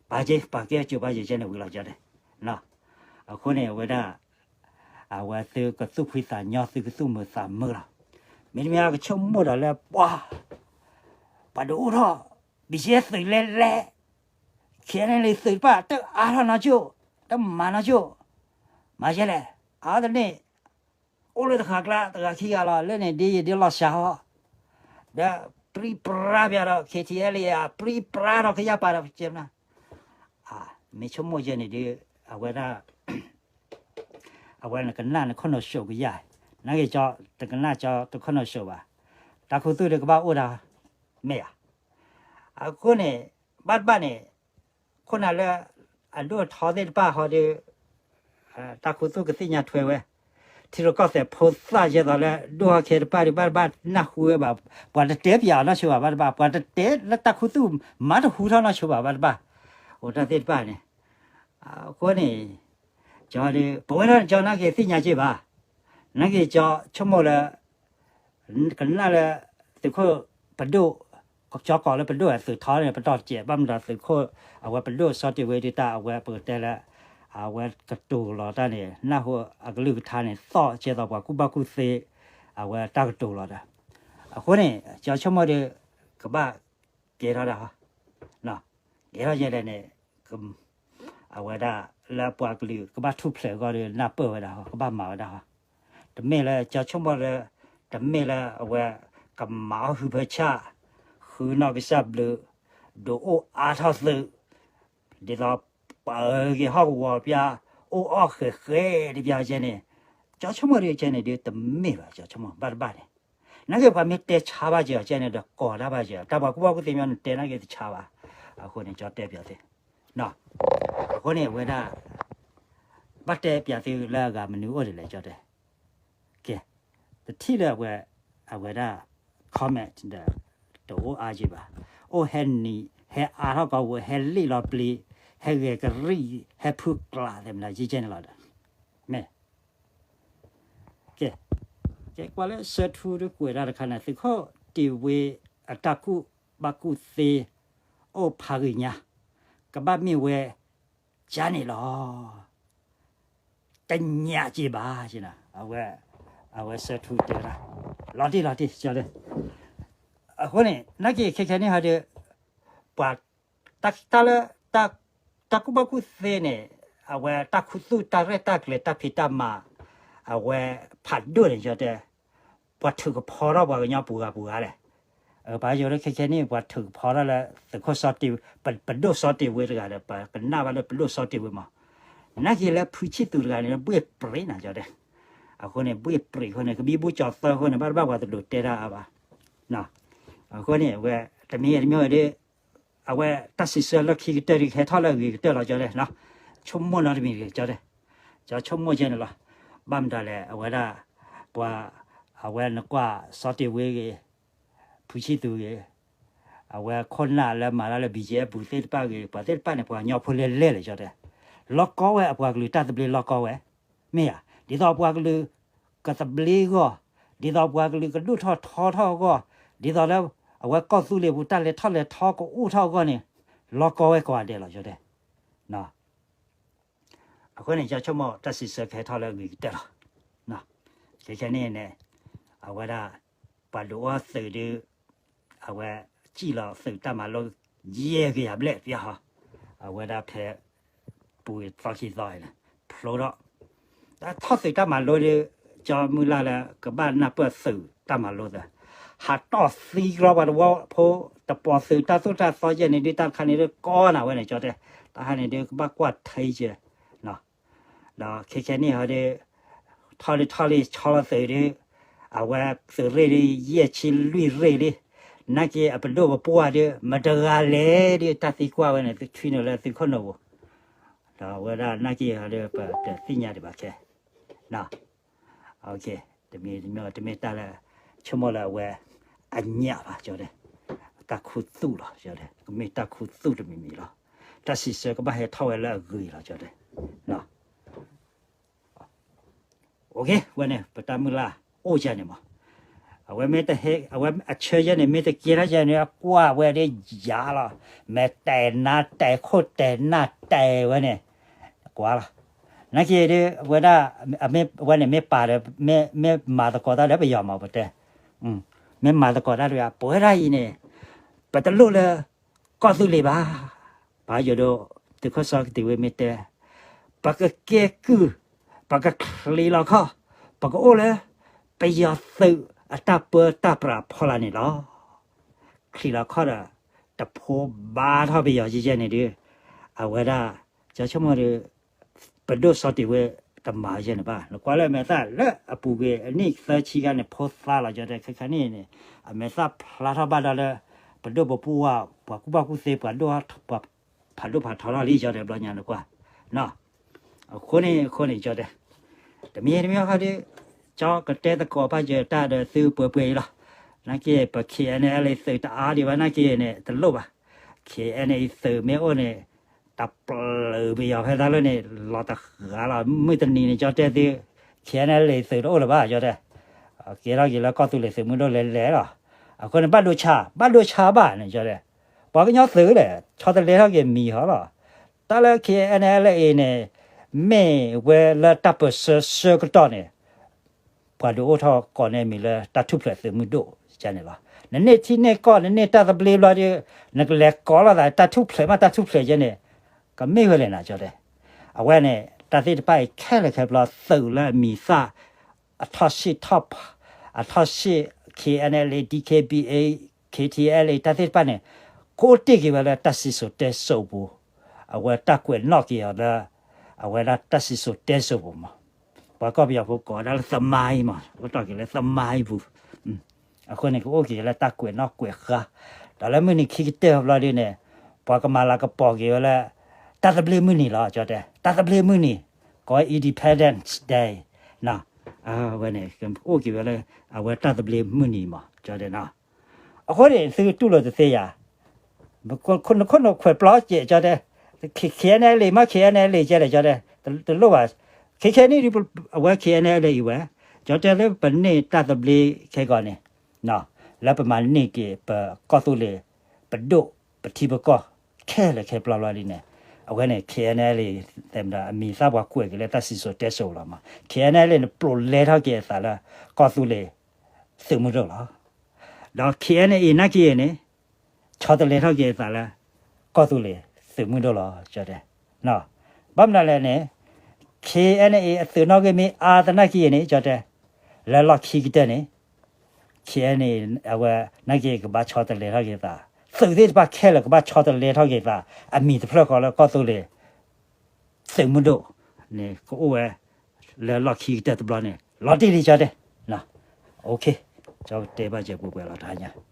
ပာ်ကဲ ပာ်ကဲစၢၤဘၣ်ယဲကဲန့ၣ်ဝံၤလီၤ ကၠီတဲ. အဃိန့ၣ် အဝဲဒၣ် အဝဲသုကသူၣ်ဖှံသးညီ သုကသူၣ်မုာ်သးမုာ်လီၤ. မ့တမ့ၢ်ကဆိကမိၣ်ဒီးလၢပှၤ ပှၤဒုးအိၣ်ထီၣ် ဘံၣ်ကဲသုးလဲၤလဲၤ ခဲန့ၣ်လံ သုးတဖၣ်တအါထီၣ်နီကၠိၣ်, တမၤနီကၠိၣ်, မၤယဲလဲၣ်, အါတန့ၣ် အိၣ်လၢတဃာ်ကျါ တဂၤခံဂၤလီၤ လၢန့ၣ်ဒ်ယဒ်လီၤစှၤဟီ, ဒီးပြံပြါပျးဒီး ခ့ထံအဲလံ ပြံပြါဒီးကယၢ်ပာ်ဒီးကဲမနၤ, မ့ၢ်ဆိကမိၣ်ယဲန့ၣ်ဒ် အဝဲဒၣ် အဝဲနကနၣ်နခိၣ်နူာ်စိးကယၢ်, နာ်က့ၤကၠီ တကနၣ်ကၠီတခိၣ်နူာ်စိးဘၣ်, တၢ်ခူသူၣ်ဒီးကဘၣ်အိၣ်ဒၣ်, မ့ၢ်ဧါ. အဃိန့ၣ် ဘၣ်တဘၣ်န့ၣ် ခိၣ်နၢ်လၢ အဒိၣ်အထီသ့ၣ်တဖၣ်ဟီဒီး တၢ်ခူသူၣ်ကသ့ၣ်ညါထွဲဝဲ, ထံရူၢ်ကီၢ်သဲးဖိသၣ်ယဲသိးလၢ ဒိၣ်ဟီခဲတဖၣ်ဒီး ဘၣ်တဘၣ်နၢ်ဟူဝဲဘၣ်, ပှၤတတဲပၠးအီၤနီၢ်ဆိဘၣ် ဘၣ်တဘၣ်, ပှၤတတဲလၢတၢ်ခူသူၣ်မၤတဟူထီၣ်နီၢ်ဆိဘၣ် ဘၣ်တဘၣ်, အိၣ်တၢ်သ့ၣ်တဖၣ်န့ၣ်, အဃိန့ၣ် ကၠီဒီး ပဝဲဒၣ်ကၠီနာ်က့ၤသ့ၣ်ညါက့ၤဘၣ်, နာ်က့ၤကၠီဆိကမိၣ်လၢ ကနၣ်လၢ သုးခိၣ်ပဒိၣ်, ကၠီကိးလၢပဒိၣ်အသုးထီန့ၣ် ပတီၢ်တစဲး ဘၣ်မတၤသုးခိၣ် အဝဲပဒိၣ်စီၤတ့ၢ်ဝ့ဒုးတၢ်အဝဲပကတဲလၢ အဝဲကတိၤလီၤတၢ်န့ၣ် နၢ်ဟူအကလုၢ်ကထါန့ၣ် သီၣ်ကဲသိးပှၤကူၣ်ဘၣ်ကူၣ်သ့ အဝဲတၢ်ကတိၤလီၤဒီး အဃိန့ၣ် ကၠီဆိကမိၣ်ဒီး ကဘၣ်ကဲထီၣ်ဒၣ်ဟီ ကဲထီၣ်ယဲလဲၣ်န့ၣ် အဝဲဒၣ်လၢပှၤကလုာ်ကဘၣ်ထူၣ်ဖျဲးအဂီၢ်ဒီး နၢ်ပၢၢ်ဝဲဒၣ်ဟီ ကဘၣ်မၤဝဲဒၣ်ဟီ, တမ့ၢ်လၢကၠီဆိကမိၣ်လၢ တမ့ၢ်လၢအဝဲ ကမၤအီၣ်ဟုဖၢဆၣ် ဃုနီၢ်ကစၢ်ဘျုး ဒုးအိၣ်အါထီၣ်သုး ဒ်သိးပှၤအၢက့ၤဟီၣ်ကဝီၤပျၢ် အိၣ်အီၣ်ဃဲးဃဲးတပျၢ်ကဲန့ၣ် ကၠီဆိကမိၣ်ဒ်ကဲန့ၣ်ဒ်တမ့ၢ်ဘၣ် ကၠီဆိကမိၣ်ဘၣ်တဘၣ်န့ၣ် နာ်က့ၤပှၤမ့ၢ်တဲဆါဘၣ်ကဲအီၤကဲန့ၣ်ဒီး ကိးတၢ်ဘၣ်ကဲအီၤ တၢ်ပှၤကူၣ်ဘၣ်ကူၣ်သ့မ့ၢ်နတဲနာ်က့ၤတဆါဘၣ်, အဃိန့ၣ် ကၠီတဲပျးသ့ၣ်, အဃိန့ၣ် အဝဲဒၣ် ဘၣ်တဲပျးသ့ၣ်လၢအဂၤမနုၤအိၣ်ဒ်လဲၣ် ကၠီတဲ, ကဲ, တထံၣ်လၢအဝဲ, အဝဲဒၣ် comment ဒီး တအိၣ်အါက့ဘၣ်, အိၣ်ဟဲနံၤ ဟဲအါထီၣ်ကီဝဲ ဟဲလံၣ်လီၤပျံၤ ဟဲဂဲၤကရံၣ် ဟဲဖုကျးသ့ၣ်မနၤကဲကဲန့ၣ်လီၤဒီး, မ့ၢ် ကဲ, ကဲကွၢ်လၢဆၢထူတကွဲးဒၣ်တခါန့ၣ် သုးခိၣ်တ့ၢ်ဝ့အတၢ်ကူၣ်ဘၣ်ကူၣ်သ့ အိၣ်ဖးဂ့ၤညါ, ကဘၣ်မ့ၢ်ဝဲ ကန့ၣ်လီၤ, တညးက့ဘၣ်, အဝဲ, အဝဲဆၢထူတဲဝဲဒၣ်, လီၤတံၢ်လီၤတံၢ်, အဃိန့ၣ် နာ်က့ၤခဲခဲန့ၣ်ဟီဒီး ပှၤ တၢ်လၢ တၢ်ကူၣ်ဘၣ်ကူၣ်သ့န့ၣ် အဝဲတၢ်ခူသူၣ်တၢ်ရဲၣ်တၢ်ကျဲၤတၢ်ဖံးတၢ်မၤ အဝဲဖးဒိၣ်န့ၣ် ကၠီတဲ ပှၤထုးကဖီထီၣ်ပှၤကညီပူၤဂၤပူၤဂၤလဲၣ်, ပှၤယိၤလၢခဲခဲန့ၣ် ပှၤထုးကဖီထီၣ်လၢ သုးခိၣ်စီၤတ့ၢ်, ပဒိၣ်စီၤတ့ၢ်ဝ့တဂၤဒီး ပှၤကနၣ်ဘၣ်လၢပဒိၣ်စီၤတ့ၢ်ဝ့မး, နာ်က့ၤလၢဖုဆံၣ်သူးတဂၤန့ၣ် ဘှ့ၣ်ပြံးနၤ ကၠီတဲ, အဃိန့ၣ် ဘှ့ၣ်ပြံးအဃိန့ၣ် ကဘံဘူကၠီၤသၢအဃိန့ၣ် ဘၣ်တဘၣ်ပှၤတဒိးတဲတၢ်အါဘၣ်, အဃိန့ၣ် အဝဲ တမံၤတမံၤဝဲဒီး အဝဲတၢ်စံးဆၢလၢခံကတၢၢ်ဒ်ကဟဲထီၣ်လၢအဂ့ၤကတၢၢ်လီၤ ကၠီတဲ, ဆိကမိၣ်နီတမံၤတဂ့ၤ ကၠီတဲ, ကၠီဆိကမိၣ်ကဲန့ၣ်လီၤ, ဘၣ်မတၤလဲၣ် အဝဲဒၣ် ပှၤ အဝဲနကွၢ်စီၤတ့ၢ်ဝ့ဂ့ၤ, ဖုဆံၣ်သူးဂ့ၤ, အဝဲခိၣ်နၢ်လၢမၤတၢ်လၢ ဘံၣ်ကၠဲပူၤသ့ၣ်တဖၣ်ဂ့ၤ ပှၤသ့ၣ်တဖၣ်န့ၣ် ပှၤကညီဖိလဲၣ်လဲၣ်လီၤ ကၠီတဲ, လီၢ်ကီဝဲအပှၤကလုာ်တၢ်သဘျ့လီၢ်ကီဝဲ, မ့ၢ်ဧါ, ဒ်သိးပှၤကလုာ် ကသဘျ့အဂီၢ်, ဒ်သိးပှၤကလုာ်ကဒိၣ်ထီၣ်ထီထီၣ်အဂီၢ်, ဒ်သိးလၢ အဝဲကီၢ်သူလ့ၤပူၤတၢ်လဲၤထီၣ်လဲၤထီကအိၣ်ထီၣ်အဂီၢ်န့ၣ်, လီၢ်ကီဝဲကိးဂၤဒဲးလီၤ ကၠီတဲ, အဃိန့ၣ် ကၠီဆိကမိၣ်တၢ်စံးဆၢကဟဲထီၣ်လၢအဂ့ၤကတၢၢ်လီၤ, ခဲခဲန့ၣ်န့ၣ် အဝဲဒၣ် ပှၤဒုးအိၣ်သုးဒီး အဝဲ စံၣ်လီၤသုးတၢ်မၤလိ ယဲၢ်ကယၤဘျဲၣ်ပျၢ်ဟီ, အဝဲဒၣ်ဖဲ ပူၤသီခံသီအံၤန့ၣ် ဖျိထီၣ်, တၢ်ထီၣ်သုးတၢ်မၤလိဒီး ကၠီမုၢ်လၢ်လၢကဘၣ်နၢ်ပၢၢ်သုးတၢ်မၤလိသး, ဟးတီၢ်သံကြီပှၤတဝီဖိ တပိာ်သုးတၢ်သိၣ်တၢ်သီယဲၢ်န့ၣ်ဒ်တၢ်တခါန့ၣ်ဒ်ကီနၤဝဲန့ၣ် ကၠီတဲ, တၢ်ဟါန့ၣ်ဒ်ကဘၣ်ကွၢ်ထံကဲ ဒီးခဲခဲန့ၣ်ဟီဒီး ထီၣ်လံထီၣ်လံဆီလီၤသုးဒီး အဝဲသုးရ့ၣ်ဒီး ယဲၢ်ဆံလွံၢ်ရ့ၣ်လံ, နာ်က့အပဒိၣ်ပပှၢ်ဒီး မတဂၤလဲၣ်ဒီးတၢ်သံကွၢ်ဝဲန့ၣ် ထွံနုာ်လၢသုခိၣ်နူာ်ပူၤ, ဒီးအဝဲဒၣ်နာ်က့ဒီး ပတသ့ၣ်ညါဒံးဘၣ်ခဲ, တမ့ၢ်တမ့ၢ်တမ့ၢ်တၢ်လၢ ဆိကမိၣ်လၢအဝဲ အညၣ်ဘၣ် ကၠီတဲ, တၢ်ခူသူၣ်လီၤ ကၠီတဲ, ကမ့ၢ်တၢ်ခူသူၣ်တမံၤမံၤလီၤ, တၢ်စံးဆၢကဘၣ်ဟဲထီၣ်ဝဲလၢအဂ့ၤလီၤ ကၠီတဲ. ဝဲန့ၣ် ပတၢ်မုၢ်လၢ်အိၣ်ယဲန့ၣ်မး, အဝဲမ့ၢ်တဟဲ အဝဲအဆၢယဲန့ၣ် မ့ၢ်တကဲထီၣ်ယဲန့ၣ် ကွၢ်ဝဲဒ်ယၤလီၤ, မဲာ်တဲာ်နါတဲာ်ခိၣ်တဲာ်နၢ်တဲာ်ဝဲန့ၣ်, ကွၢ်လီၤ, နာ်က့ဒီး အဝဲဒၣ် အဝဲန့ၣ်မ့ၢ်ပာ်ဒီး မ့ၢ်မၤသကိးတၢ်ဒီးပယီၤမးပတဲ, မ့ၢ်မၤသကိးတၢ်ဒီး ပဝဲဒၣ်အံၤန့ၣ် ပတလိၣ်လၢ ကီၢ်သူလ့ၤဘၣ်, ပယီၤဒီး သုးခီၣ်စီကတံၤဝဲမ့ၢ်တဲ, ပကကဲကုၢ်, ပကချံးလီၤခီၣ်, ပကအိၣ်လၢ ပယီၤသုးအတၢ်ပၢတၢ်ပြးဖီလာ်န့ၣ်လီၤ. ချံးလီၤခီၣ်ဒီး တဖိးဘါထီၣ်ပယီၤယဲၢ်ယဲၢ်န့ၣ်ဒီး အဝဲဒၣ် ကၠီဆိကမိၣ်ဒီး ပဒိၣ်စီတ့ၢ်ဝဲတမၤယဲၢ်န့ၣ်ဘၣ်. နကွၢ်လၢအမဲာ်သၣ်လၢအပူၤကွံာ်အနံၣ်သၢဆံခါန့ၣ် ဖိသၣ်လီၤ ကၠီတဲ ခဲခါန့ၣ်န့ၣ် အမဲာ်သၣ်ဖျါထီၣ်ဘၣ်ဒီးလၢ ပဒိၣ်ပပှၢ် ပှၤကူၣ်ဘၣ်ကူၣ်သ့ ပှၤဒိၣ် ပှၤဖးဒိၣ်ဖးထီထီၣ်လံ ကၠီတဲ ဘျီညါနကွၢ် အဃိန့ၣ် အဃိန့ၣ် ကၠီတဲ တမံၤတမံၤဃီဒီး ကၠီကတဲသကိးဘၣ်ယတၢ်ဒီးသုပှဲၤပှဲၤအံၤလီၤ. နာ်က့ ပ K N L A သုးတအါဒံးဘၣ်နာ်က့န့ၣ် တလိၣ်ဘၣ်. K N A သုးမ့ၢ်အိၣ်န့ၣ် တပျုာ်ပယီၤဖဲသးလၢန့ၣ် လီၤတဂၤလီၤ. မုၢ်တနံၤန့ၣ် ကၠီတဲသု K N L A သုးတအိၣ်လၢၤဘၣ် ကၠီတဲ. ကဲထီၣ်က့ၤလၢကီၢ်သူလ့ၤသုးမုၢ်ဒိၣ်လဲၤလဲၤလီၤ. အဃိန့ၣ် ဘၣ်ဒိဆါ ဘၣ်ဒိဆါဘၣ်န့ၣ် ကၠီတဲ. ပှၤကညီသုးလဲၣ် ဆီတလဲထီၣ်က့ၤမံၤဟီလီၤ. တၢ်လၢ K N L A န့ၣ် မ့ၢ်ဝဲလၢတၢ်ပၢၢ်ဆၢဆၢကတီၢ်န့ၣ် ပှၤဒုးအိၣ်ထီၣ်ကိးန့ၢ်မံၤလၢတၢ်ထူၣ်ဖျဲးသုးမုၢ်ဒိၣ်န့ၣ်လီၤ. နန့ၢ်ထံန့ၢ်ကီၢ် နန့ၢ်တၢ်သဘျ့ဘျီဒီး နကလဲၤကိးလိာ်သး တၢ်ထူၣ်ဖျဲးမး တၢ်ထူၣ်ဖျဲးယဲန့ၣ် ကမ့ၢ်ဝဲလဲၣ်နၤ ကၠီတဲ. အဝဲန့ၣ် တၢ်သ့ၣ်တဖၣ်အံၤခဲလၢာ်ခဲဆ့ သုးလၢအမံၤသၣ် အထီၣ်ဆံၣ်ထီၣ် အထီၣ်ဆံၣ် K N L A, D K B A, K T L A တၢ်သ့ၣ်တဖၣ်န့ၣ် ကအိၣ်တ့ၢ်က့ၤဝဲလၢတၢ်စံၣ်စိၤတဲစိၤအပူၤ, အဝဲတၢ်ကွဲးနီၣ်က့ၤအီၤလၢ အဝဲဒၣ်တၢ်စံၣ်စိၤတဲစိၤပူၤမး. ပှၤကီၢ်ပယီၤဖိကိးဝဲဒၣ်လၢသမိုင်းမး, အိၣ်ထီၣ်က့ၤလၢသမိုင်းပူၤ. အဃိန့ၣ် ကအိၣ်က့ၤလၢတၢ်ကွဲးနီၣ်ကွဲးဃါ, ဒီးလၢမုၢ်နံၤခံကတၢၢ်ဘျီဒ်န့ၣ် ပှၤကမၤလၤကပီၤက့ၤဝဲလၢ တၢ်သဘျ့မုၢ်နံၤလီၤ ကၠီတဲ, တၢ်သဘျ့မုၢ်နံၤ, ကိးဝဲ Independence Day အဝဲန့ၣ် အိၣ်က့ၤဝဲလၢ အဝဲတၢ်သဘျ့မုၢ်နံၤမး ကၠီတဲနီၤ. အဃိန့ၣ် သုတူၢ်လိာ်တသ့ယၤ, နခိၣ်နူာ်ခွဲးပျီစဲး ကၠီတဲ, K N L A မး K N L A ကဲဒီး ကၠီတဲ, တလိၣ်ဘၣ်, ခဲခဲနံၣ်ဒ် အဝဲ K N L A အံၤဝဲ, ကၠီတဲလၢပန့ၢ်တၢ်သဘျ့ခဲကီးန့ၣ် လၢပမၤန့ၢ်က့ၤပကီၢ်သူလ့ၤ ပဒိၣ်ပထံပကီၢ် ခဲလၢာ်ခဲဆ့ဘျီဒ်န့ၣ်, အဝဲန့ၣ် K N L A အမံၤသၣ်ပှၤကွဲးက့ၤလၢတၢ်စံၣ်စိၤတဲစိၤလီၤမး. K N L A န့ၣ် ပျိးလဲထီၣ်က့ၤအသးလၢ ကီၢ်သူလ့ၤသုးမုၢ်ဒိၣ်လီၤ. ဒီး K N A နာ်က့အံၤန့ၣ် ဆီတလဲထီၣ်က့ၤအသးလၢ ကီၢ်သူလ့ၤသုးမုၢ်ဒိၣ်လီၤ ကၠီတဲ. ဘၣ်မနုၤလဲၣ်န့ၣ် K N A အသုးနီၣ်ဂံၢ်မ့ၢ်အါသနာ်က့အံၤန့ၣ် ကၠီတဲ, လၢလီၢ်ခံကတၢၢ်န့ၣ် K N A အဝဲ နာ်က့ကဘၣ်ဆီတလဲထီၣ်က့ၤသး, သုးသ့ၣ်တဖၣ်ခဲလၢာ်ကဘၣ်ဆီတလဲထီၣ်က့ၤသး, အမံၤတဖျၢၣ်ဃီလၢကီၢ်သူလ့ၤ သုးမုၢ်ဒိၣ်န့ၣ် ကအိၣ်ဝဲ လၢလီၢ်ခံကတၢၢ်တဘျီန့ၣ် လီၤတံၢ်လံ ကၠီတဲ. ကၠီတဲဘၣ်စဲးပှဲၤပှဲၤလီၤတဟါညါ